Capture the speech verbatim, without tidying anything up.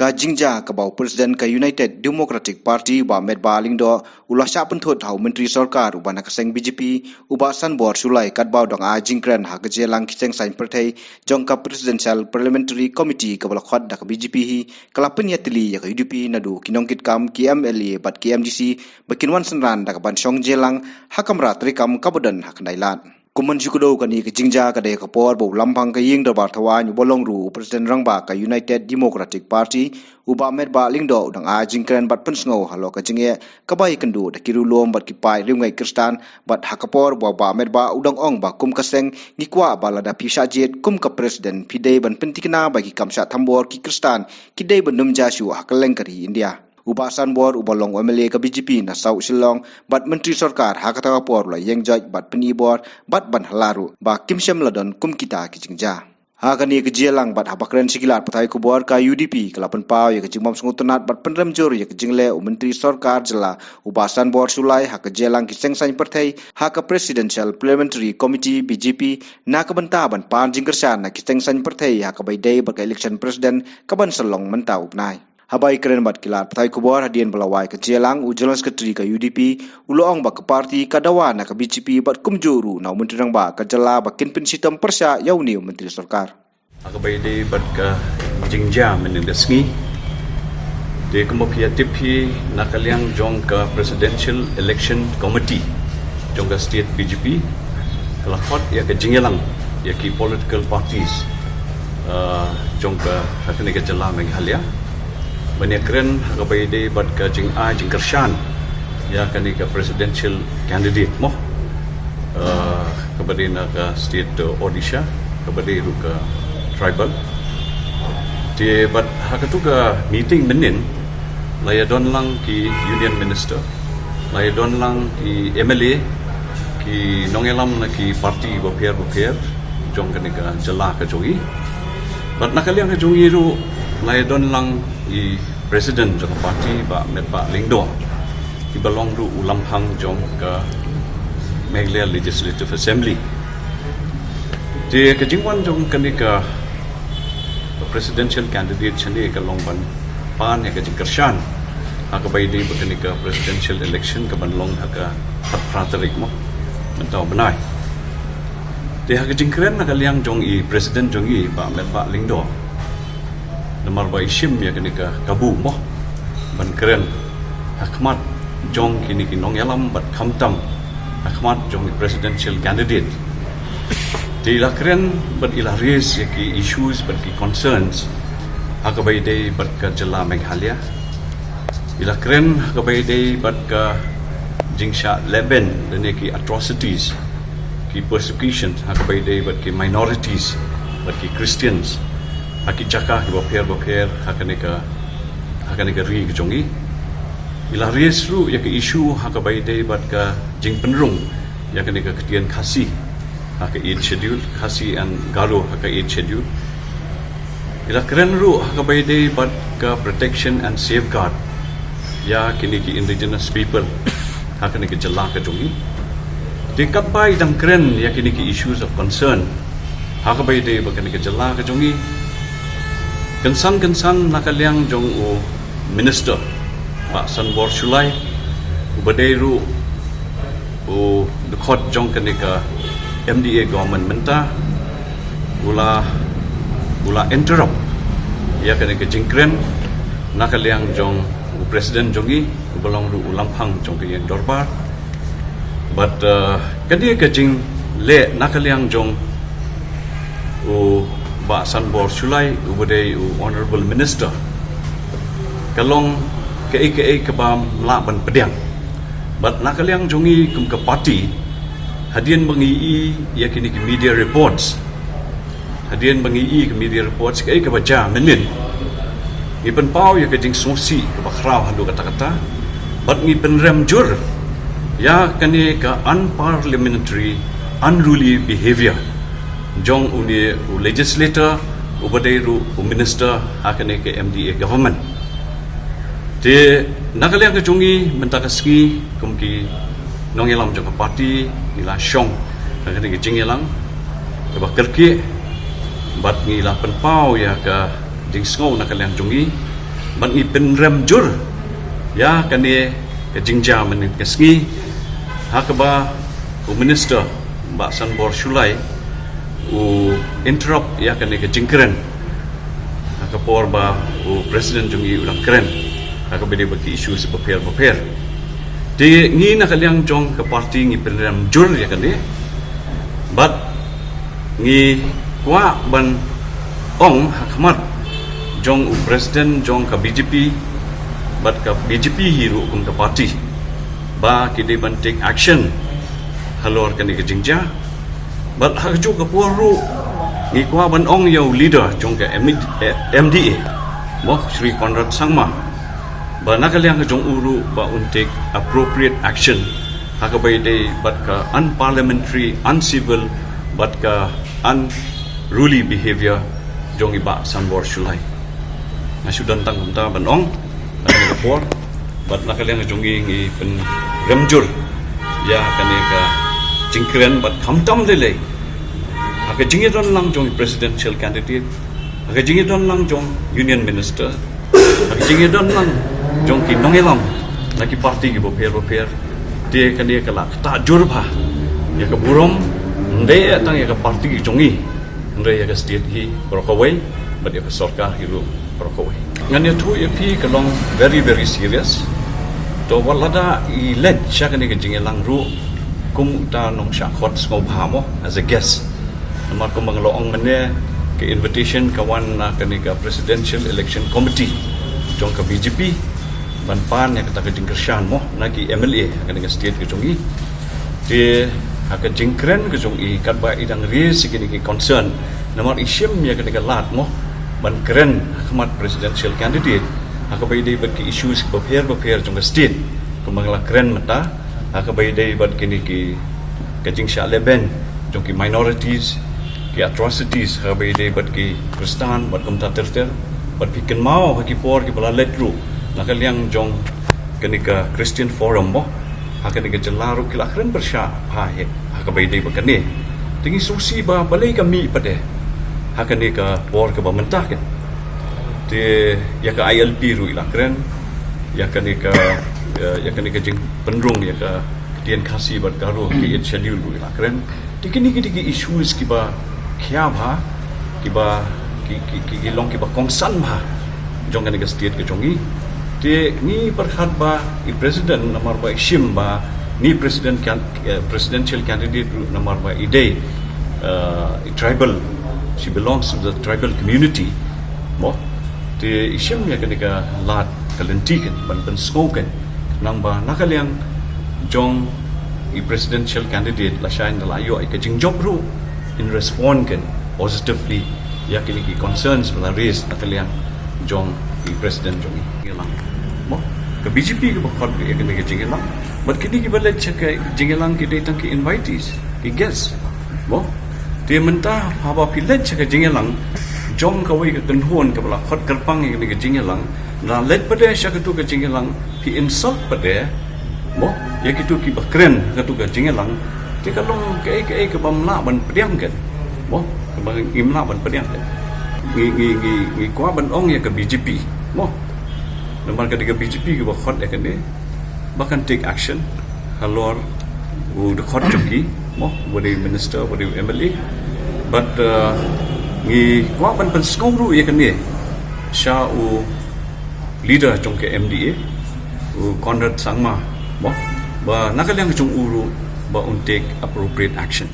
Ka jingjia kaba u President ka United Democratic Party, Bah Metbah Lyngdoh, u la shah pynthut ha u Myntri Sorkar uba na ka seng B J P, u Bah Sanbor Shullai, katba u dang ai jingkren ha ka jingïalang ki seng saiñ pyrthei jong ka Presidential Parliamentary Committee kaba la khot da ka B J P hi, ka la pynïatylli ïa ka U D P naduh ki nongkitkam, ki M L A bad ki M D C ba kin wan synran da kaban shong jingïalang ha kamra treikam kaba don ha Khyndai Lad. Kum ban shu kdew, kane ka jingjia ka dei ha ka por ba u Lamphang ka Ïing Dorbar Thawaiñ uba long ruh u President Rangbah ka United Democratic Party, u Bah Metbah Lyngdoh, u dang ai jingkren bad pynsngew halor ka jingeh kaba ïakynduh da ki riewlum bad ki paid riewngeit Khristan, bad ha ka por ba u Bah Metbah u dang ong ba kum ka seng ngi kwah ba lada phi shah jied kum ka President, phi dei ban pyntikna ba ki kam shah thombor ki Khristan ki dei ban ym jia shuh ha kylleng ka ri India. U Bah Sanbor uba long M L A ka B J P na South Shillong bad Myntri Sorkar ha kata ka por u la ïeng joit bad pyni bor bad ban hala ruh ba kim shym la don kum kita ki jingjia. Ha kane ka jingïalang bad haba kren sha ki lad pathai khubor, ka U D P ka la pynpaw ïa ka jingbym sngewtynnad bad pynrem jur ïa ka jingleh u Myntri Sorkar Jylla, u Bah Sanbor Shullai, ha ka jingïalang ki seng saiñ pyrthei ha ka Presidential Parliamentary Committee, B J P, na ka bynta ban pan jingkyrshan na ki seng saiñ pyrthei ha kaba ïadei bad ka election President kaban sa long mynta u bnai. Haba ïakren bad ki lad pathai khubor hadien ba la wai ka jingïalang, u General Secretary ka U D P u la ong ba ka party ka dawa na ka B J P bad kumjuh ruh na u Myntri Rangbah ka Jylla ba kin pynshitom pyrshah ïa une u Myntri Sorkar. Ha kaba ïadei bad ka jingjia mynne ka sngi, te kumba phi ïa tip hi, na ka liang jong ka Presidential Election Committee jong ka State B J P ka la khot ïa ka jingïalang ïa ki political parties, ah, jong ka, ha kane ka jylla Meghalaya, ban ïakren ha kaba ïadei bad ka jingai jingkyrshan ïa kane ka presidential candidate mo, ah, kaba dei na ka state, uh, Odisha, kaba dei ruh ka tribal. Te bad ha katu ka meeting mynnin, la ïadon lang ki Union Minister, la ïadon lang ki M L A, ki nongïalam na ki party bapher bapher jong kane ka jylla ka jong ngi. Bad na ka liang ka jong ngi ruh la ïadon lang i President jong ka party, Bah Metbah Lyngdoh, kiba long ruh u Lamphang jong ka Meghalaya Legislative Assembly. Te ka jingwan jong kane ka presidential candidate shane ka long ban pan ïa ka jingkyrshan ha kaba ïadei bad kane ka presidential election kaban long ha ka khatphra tarik mo, mynta u bnai. Te ha ka jingkren na ka liang jong i President jong ngi, Bah Metbah Lyngdoh, namar ba i shim ïa kane ka kabu mo ban kren ha khmat jong kine ki nongïalam bad khamtam ha khmat jong i presidential candidate, te i la kren bad i la raise ïa ki issues bad ki concerns ha kaba ïadei bad ka jylla Meghalaya. I la kren ha kaba ïadei bad ka jingshah lehbeiñ lane ki atrocities, ki persecution ha kaba ïadei bad ki minorities bad ki Christians ha ki jaka kiba pher bapher ha kane ka, ha kane ka ri ka jong ngi. I la raise ruh ïa ka issue ha kaba ïadei bad ka jingpynrung ïa kane ka ktien Khasi ha ka Eighth Schedule, Khasi and Garo ha ka Eighth Schedule. I la kren ruh ha kaba ïadei bad ka protection and safeguard ïa kine ki indigenous people ha kane ka jylla ka jong ngi. Te katba i dang kren ïa kine ki issues of concern ha kaba ïadei bad kane ka jylla ka jong ngi, kynsan kynsan na ka liang jong u Minister, Bah Sanbor Shullai, uba dei ruh u dkhot jong kane ka M D A government mynta, u la, u la interrupt ïa kane ka jingkren na ka liang jong u President jong ngi, uba long ruh u Lamphang jong ka Ïing Dorbar. Bad, uh, kane ka jingleh na ka liang jong u Bah Sanbor Shullai, uba dei u Honorable Minister, ka long kaei kaei kaba ym lah ban pdiang. Bad na ka liang jong ngi kum ka party, hadien ba ngi i ïa kine ki media reports, hadien ba ngi i ki media reports kaei kaba jia mynnin, ngi pynpaw ïa ka jingsngewsih kaba khraw haduh katta katta, bad ngi pynrem jur ïa kane ka unparliamentary, unruly behaviour jong une u legislator, uba dei ruh u minister ha kane ka M D A government. Te na ka liang ka jong ngi mynta ka sngi kum ki nongïalam jong ka party, ngi la shong ha kane ka jingïalang kaba kyrkieh, bad ngi la pynpaw ïa ka jingsngew na ka liang jong ngi Bad ngi pynrem jur ïa kane ka jingjia mynne ka sngi, ha kaba u minister Bah Sanbor Shullai u interrupt ïa kane ka jingkren ha ka por ba u president jong ngi u dang kren ha kaba ïadei bad ki issues bapher bapher. Te ngi na ka liang jong ka party ngi pynrem jur ïa kane, bad ngi kwah ban ong ha khmat jong u president jong ka B J P bad ka B J P hi ruh kum ka party ba ki dei ban take action halor kane ka jingjia. Bad ha kajuh ka por ruh ngi kwah ban ong ïa u leader jong ka M D A, mo, Shri Conrad Sangma, ba na ka liang ka jong u ruh ba un take appropriate action ha kaba ïadei bad ka unparliamentary, uncivil bad ka unruly behaviour jong i Bah Sanbor Shullai. Nga shu don tang kumta ban ong ha kane ka por, bad na ka liang jong ngi ngi pynrem jur ïa kane ka jingkren, bad khamtam lei lei ha ka jingïadon lang jong i presidential candidate, ha ka jingïadon lang jong union minister, ha ka jingïadon lang jong ki nongïalam na ki party ki bapher bapher. Te kane ka la ktah jur bha ïa ka burom, ym dei tang ïa ka party jong ngi, hynrei ïa ka state hi baroh kawei bad ïa ka sorkar hi ruh baroh kawei. Ngan ïathuh ïa phi ka long very very serious. To wat lada i leit sha kane ka jingïalang ruh kum uta nongshah khot sngewbha, mo, as a guest. Namar kumba nga la ong mynne, ka invitation ka wan na kane ka Presidential Election Committee jong ka B J P ban pan ïa kata ka jingkyrshan, mo, na ki M L A ha kane ka state ka jong i. Te ha ka jingkren ka jong i, katba i dang raise ïa kine ki concern, namar i shim ïa kane ka lad, mo, ban kren ha khmat presidential candidate ha kaba ïadei bad ki issues bapher bapher jong ka state, kumba nga la kren mynta, ha kaba ïadei bad kine ki, ka jingshah lehbeiñ jong ki minorities, ki atrocities ha kaba ïadei bad ki Khristan bad kumta ter ter. Bad phi kynmaw ha ki por kiba la leit ruh, na ka liang jong kane ka Christian Forum, mo, ha kane ka jylla ruh ki la kren pyrshah ha, ha kaba ïadei bad kane. Te ngi sngewsih ba balei ka mih pat de ha kane ka por kaba mynta, kan. Te ïa ka I L P ruh i la kren, ïa kane ka, ïa, ïa kane ka jingpynrung ïa ka ktien Khasi bad Garo, ka Eighth Schedule ruh i la kren. Te kine ki dei ki issues kiba khia bha, kiba, ki, ki, ki, ki long kiba kongsan bha jong kane ka state ka jong i. Te ngi pyrkhat ba i president, namar ba i shim ba i president can, eh, presidential candidate ruh namar ba i dei, eh, i tribal, she belongs to the tribal community, mo. Te i shim ïa kane ka lad ka lynti, kan, ban pynsngew, kan, nangba na ka liang jong i presidential candidate lashai ynda la ïoh ïa ka jingjop ruh in respond, kan, positively ïa kine ki concerns ba la raise na ka liang jong i president jong i. Jingïalang, mo, ka B J P kaba khot ïa kane ka jingïalang. Bad kine kiba leit sha ka jingïalang ki dei tang ki invitees, ki guests, mo. Te mynta haba phi leit sha ka jingïalang jong kawei ka kynhun kaba la khot kyrpang ïa kane ka jingïalang, la leit pat de sha katu ka jingïalang, phi insult pat de, mo, ïa kitu kiba kren katu ka jingïalang. Te ka long kaei kaei kaba ym lah ban pdiang, kan, mo, kaba ngim lah ban pdiang, kan. Ngi, ngi, ngi, ngi kwah ban ong ïa ka B J P, mo, namar ka dei ka B J P kaba khot ïa kane, ba kan take action halor u dkhot jong ki, mo, uba dei minister, uba dei M L A. Bad, uh, ngi kwah ban pynsngew ruh ïa kane sha u leader jong ka M D A, u Conrad Sangma, mo, ba na ka liang jong u ruh ba un take appropriate action.